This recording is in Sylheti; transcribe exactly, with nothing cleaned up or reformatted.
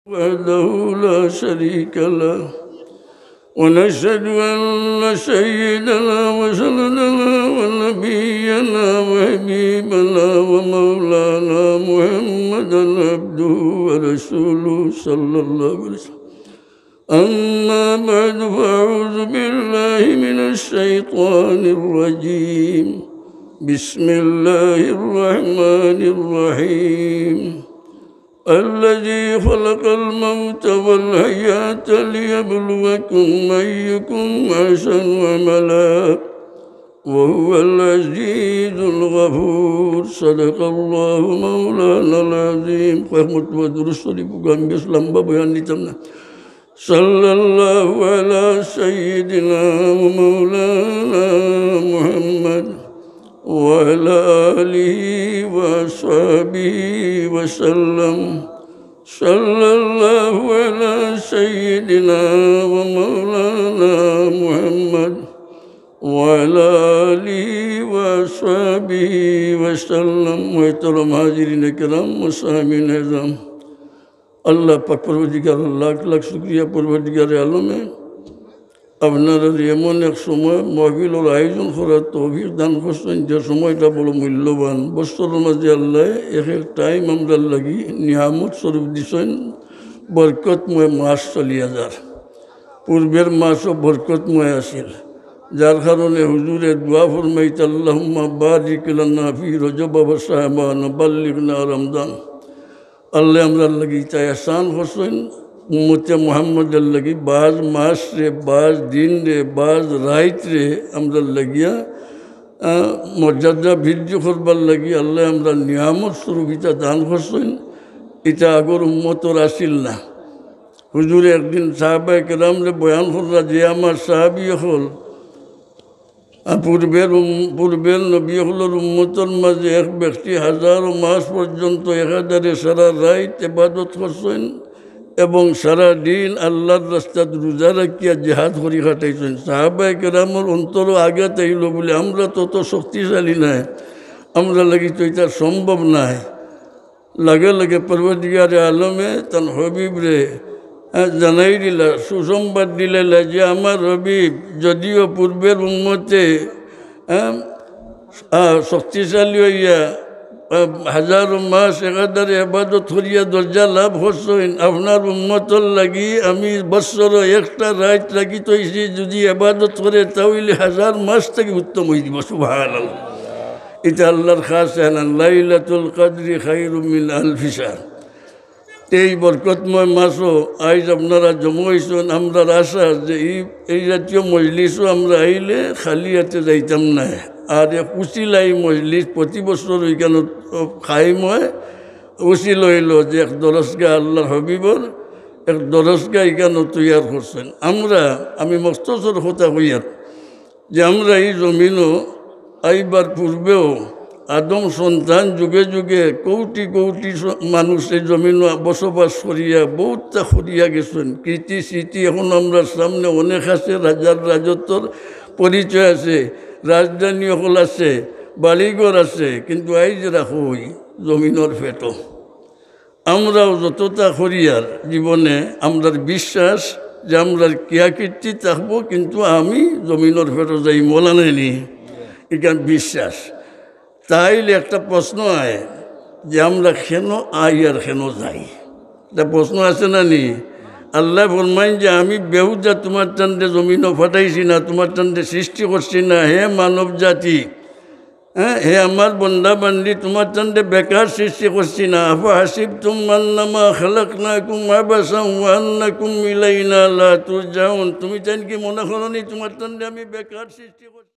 وحده لا شريك له، ونشهد أن سيدنا وسندنا ونبينا وحبيبنا ومولانا محمدا عبده ورسوله صلى الله عليه وسلم. أما بعد، فأعوذ بالله من الشيطان الرجيم. بسم الله الرحمن الرحيم. الذي خلق الموت والحياة ليبلوكم أيكم أحسن عملا وهو العزيز الغفور. صدق الله مولانا العظيم. কয়েক মর্তবা দুরূদ শরীফ পড়ি, আমি বেশ লম্বা বয়ান দিতাম না। صلى الله على سيدنا ومولانا محمد وعلى آله وأصحابه وسلم. صلى الله على سيدنا ومولانا محمد وعلى آله وأصحابه وسلم. محترم حاضرین کرام و سامعین عظام، আল্লাহ পাক পরওয়ারদিগার, লাখ লাখ শুকরিয়া পরওয়ারদিগারে আলমে, আপনারা এমন এক সময় মাহফিলর আয়োজন করার তৌফিক দান করছইন, যে সময়টা বড় মূল্যবান। বছরর মাঝে আল্লাহ এক এক টাইম আমরার লাগি নিয়ামত স্বরূপ দিছইন, বরকতময় মাস চলিয়া যার। পূর্বের মাসও বরকতময় আছিল, যার কারণে হুজুরে দোয়া ফরমাইতা, اللهم بارك لنا في رجب وشعبان وبلغنا رمضان। আল্লাহ আমরার লাগি ইতা এহসান করছইন, উম্মতে মুহাম্মদর লাগি বাজ মাস রে, বাজ দিন রে, বাজ রাইত রে আমরার লাগিয়া, আহ, মর্যাদা বৃদ্ধি করবার লাগি আল্লাহ আমরার নিয়ামত স্বরূপ ইতা দান করছইন। ইতা আগর উম্মতর আছিল না। হুজুরে একদিন সাহাবায়ে কেরামরে বয়ান করলা যে, আমার সাহাবী অকল, আর পূর্বের উম-, পূর্বের নবী অকলর উম্মতর মাঝে এক ব্যক্তি হাজারো মাস পর্যন্ত একাধারে সারা রাইত ইবাদত করছইন এবং সারা দিন আল্লাহর রাস্তাত রোজা রাখিয়া জিহাদ করি কাটাইছইন। সাহাবায়ে কেরামর অন্তরো আঘাত আইলো বুলে, আমরা তো অত শক্তিশালী নায়, আমরার লাগি তো ইতা সম্ভব নায়। লগে লগে পরওয়ারদিগারে আলমে তান হাবিবরে, আহ, জানাই দিলা, সুসংবাদ দিলাইলা যে, আমার হাবিব, যদিও পূর্বের উম্মতে, আহ, আহ, শক্তিশালী অইয়া, আহ, হাজারো মাস একাধারে ইবাদত করিয়া দরজা লাভ করছইন, আপনার উম্মতর লাগি আমি বছরো একটা রাইত রাখি থইছি, যদি ইবাদত করে তা অইলে হাজার মাস থাকি উত্তম অইযিবো। সুবহানাল্লাহ। ইটা আল্লাহর খাস এলান, লাইলাতুল কদরি খায়রুম মিন আলফি শাহর। এই বরকতময় মাসো আইজ আপনারা জমা অইছইন, আমরার আশা যে এই, এই জাতীয় মজলিসো আমরা আইলে খালি আতে যাইতাম নায়। আর এক উসিলাই মজলিস প্রতি বছর ইখানো কায়েম অয়, উসিলা অইলো যে এক দরসগা আল্লাহর হাবিবর এক দরসগা ইখানো তৈয়ার করছইন। আমরা, আমি মখতসর কথা কইয়ার, যে আমরা এই জমিনো আইবার পূর্বেও আদম সন্তান যুগে যুগে কোটি কোটি স-, মানুষ এই জমিনো বসবাস করিয়া বউততা করিয়া গেছইন। কীর্তি স্মৃতি এখন আমরার সামনে অনেক আছে, রাজার রাজত্বর পরিচয় আছে, রাজধানী অকল আছে, বাড়িঘর আছে, কিন্তু আইজ রাখো ওই জমিনর পেটো। আমরাও যততা করিয়ার জীবনে, আমরার বিশ্বাস যে আমরার কিয়া কীর্তি থাকবো, কিন্তু আমি জমিনর পেটো যাইমু, অলা নায়নি? ইখান বিশ্বাস। তাইলে একটা প্রশ্ন আয় যে আমরা কেন আই আর কেন যাই? ইটা প্রশ্ন আছে না নি? আল্লায় ফরমাইন যে আমি বেহুদা তুমার তানরে জমিনো পাঠাইছি না, তুমার তানরে সৃষ্টি করছি না, হে মানব জাতি। হ্যাঁ, হে আমার বন্দা বান্দি, তুমার তানরে বেকার সৃষ্টি করছি না। আফাহাসিবতুম আন্নামা খালাকনাকুম আবাসান ওয়া আন্নাকুম ইলাইনা লা তুরজাউন। তুমি তাইন কি মনে করো নি তুমার তানরে আমি বেকার সৃষ্টি করছি?